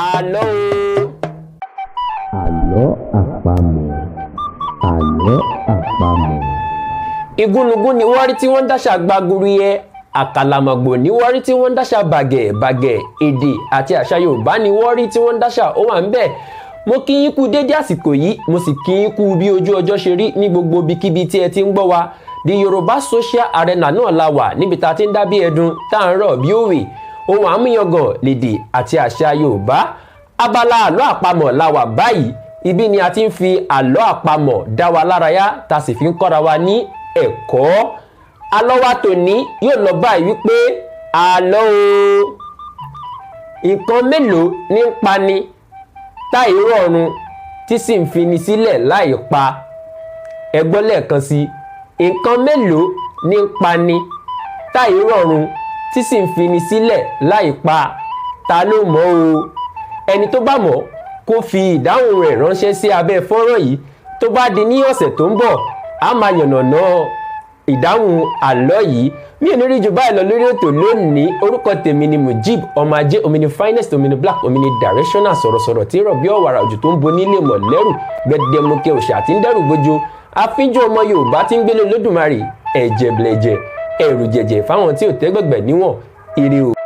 Àlọ́ o. Àlọ́ àpamọ̀. Àlọ́ àpamọ̀. Igúnnugún ni wọ́n rí tí wọ́n ń dáṣà gbaguru yẹ, àkàlàmọ̀gbò ní wọ́n rí tí wọ́n ń dáṣà bàgẹ̀ bàgẹ̀, èdè àti àṣà Yorùbá ni wọ́n rí tí wọ́n ń dáṣà ó wà ń bẹ̀. Mo kí yín kú dédé àsìkò yìí, mo sì kí yín kú bí ojú ọjọ́ ṣe rí ní gbogbo ibikíbi tí ẹ ti ń gbọ́ wa. The Yorùbá Social Arena náà la wà, níbi tá a ti ń dá bí ẹdun, tá à ń rọ̀ bí òwe, ohun àmúyangàn lèdè àti àṣà Yorùbá. Abala àlọ́ àpamọ̀ la wà báyìí. Ibi ni a ti ń fi àlọ́ àpamọ̀ dá wa lárayá, tá a sì fi ń kọ́ra wa ní ẹ̀kọ́. Àlọ́ wa tòní yóò lọ báyìí wípé, àlọ́ o, nǹkan mélòó ní ń pani táì rọ̀run, tí sì ń fini sílẹ̀ láì pa? Ẹ gbọ́ lẹ́ẹ̀kan sí: nǹkan mélòó ní ń pani táì rọ̀run, tí sì ń fini sílẹ̀ láì pa? Ta ló mọ̀ o? Ẹni tó bá mọ̀, kó fi ìdáhùn rẹ̀ ránṣẹ́ sí abẹ́ fọ́nrán yìí. Tó bá di ní ọ̀sẹ̀ tó ń bọ̀, a máa yànnàná ìdáhùn àlọ́ yìí. Mi ò ní rí ju báyìí lọ lórí ètò lónìí. Orúkọ tèmi ni Mujib ọmọ ajé, omini finest, omini black, omini directional, sọ̀rọ̀sọ̀rọ̀ tí rọ̀ bí ọ̀wàrà òjò tó ń bo nílé mọ̀ lẹ́rù, gbẹdẹmukẹ òṣà tí ń dẹ́rù gbójo, àfíjú ọmọ Yorùbá tí ń gbélé Olódùmarè, ẹ̀jẹ̀ blẹ̀jẹ̀, ẹ̀rù jẹ̀jẹ̀ fáwọn tí ò tẹ́gbẹ̀gbẹ̀ níwọ̀n. Ire o.